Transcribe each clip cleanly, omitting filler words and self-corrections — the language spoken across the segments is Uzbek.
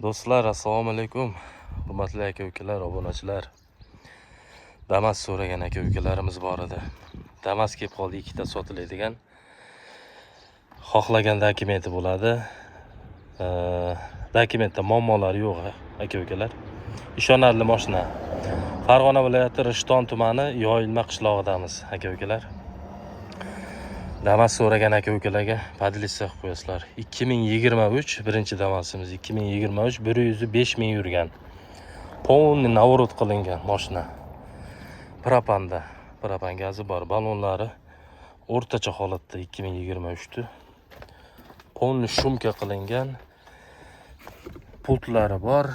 Do'stlar, assalomu alaykum. Hurmatli aka-ukalar, obunachilar. Damas so'ragan aka-ukalarimiz bor edi. Damas kelib qoldi, ikkita sotiladigan. Xohlagan dokumenti bo'ladi. Dokumentda muammolar yo'q, aka-ukalar. Ishonarli mashina. Farg'ona viloyati Rishton tumani Yoyilma qishlog'idamiz, aka-ukalar. Damas so'ragan aka-ukalarga поделиться qilib qo'yasizlar. 2023 birinchi Damasimiz, 2023, 105 ming yurgan. Полный наворот qilingan mashina. Propanda, propan gazi bor, ballonlari o'rtacha holatda 2023 da. Полный шумка qilingan. Pultlari bor.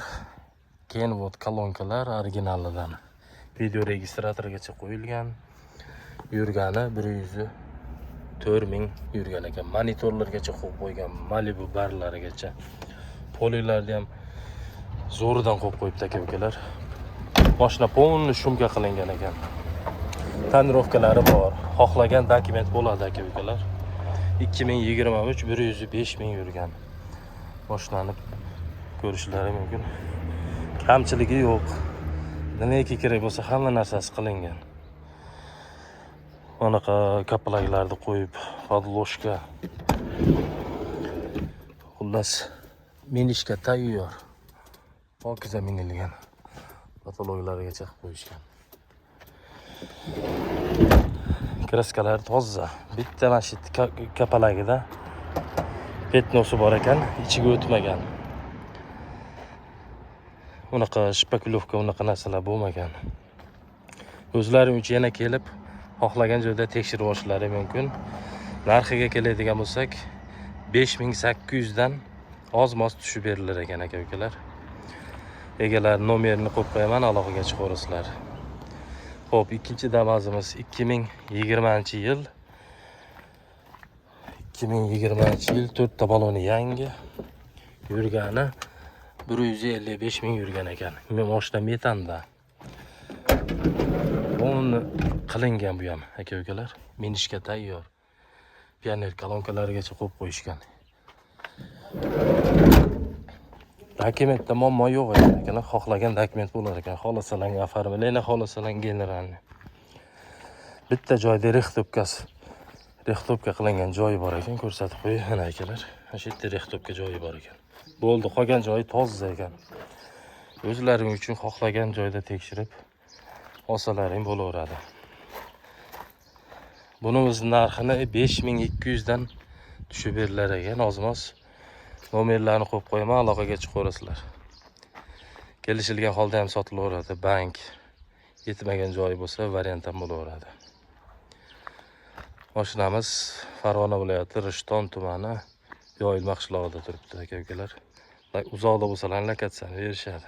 Kenwood kolonkalar originalidan. Video registratorgacha qo'yilgan. Yurgani 104 ming yurgan ekan. Monitorlargacha qo'yib qo'ygan, Malibu barlarigacha. Polilarni ham zo'ridan qo'yib qo'yibdi, aka-ukalar. Mashina полный шумка qilingan ekan. Тонировка lari bor. Xohlagan dokument bo'ladi, aka-ukalar. 2023, 105 ming yurgan. Mashinani ko'rishlari mumkin. Kamchiligi yo'q. Nimaki kerak bo'lsa, hamma narsasi qilingan. Anaqa kapalaklarni qo'yib, подложка. Xullas, minishga tayyor. Pokiza minilgan. Потолок larigacha qilib qo'yishgan. Краска lari toza. Bitta mana shu kapalagida пятно si bor ekan, ichiga o'tmagan. Unaqa шпаклёвка, unaqa narsalar bo'lmagan. O'zlari uchun yana kelib, xohlagan joyda tekshirib olishlari mumkin. Narxiga keladigan bo'lsak, 5800 dan oz-moz tushib berilar ekan, aka-ukalar. Egalari nomerini qo'yib qo'yaman, aloqaga chiqaverasizlar. Xo'p, ikkinchi Damazimiz 2020-yil. 2020-yil, to'rtta baloni yangi. Yurgani 155 ming yurgan ekan. Moshina metanda. Buni qilingan bu ham, aka-ukalar. Minishga tayyor. Pioner kolonkalarigacha qo'yib qo'yishgan. Dokumentda muammo yo'q ekan, akalar. Xohlagan dokument bo'lar ekan. Xohlasalang оформление, xohlasalang генеральный. Bitta joyda рихтовка si, рихтовка qilingan joyi bor ekan, ko'rsatib qo'yay. Mana, akalar, mana shu yerda рихтовка joyi bor ekan. Bo'ldi, qolgan joyi toza ekan. O'zlaring uchun xohlagan joyda tekshirib olsalaring bo'laveradi. Buni o'z narxini 5200 dan tushib berilar ekan, ozmoz. Nomerlarni qo'yib qo'yaman, aloqaga chiqaverasizlar. Kelishilgan holda ham sotilaveradi. Bank yetmagan joyi bo'lsa, variant ham bo'laveradi. Mashinamiz Farg'ona viloyati Rishton tumani Yoyilma qishlog'ida turibdi, aka-ukalar. Uzoqda bo'lsalar, lokatsiyani berishadi.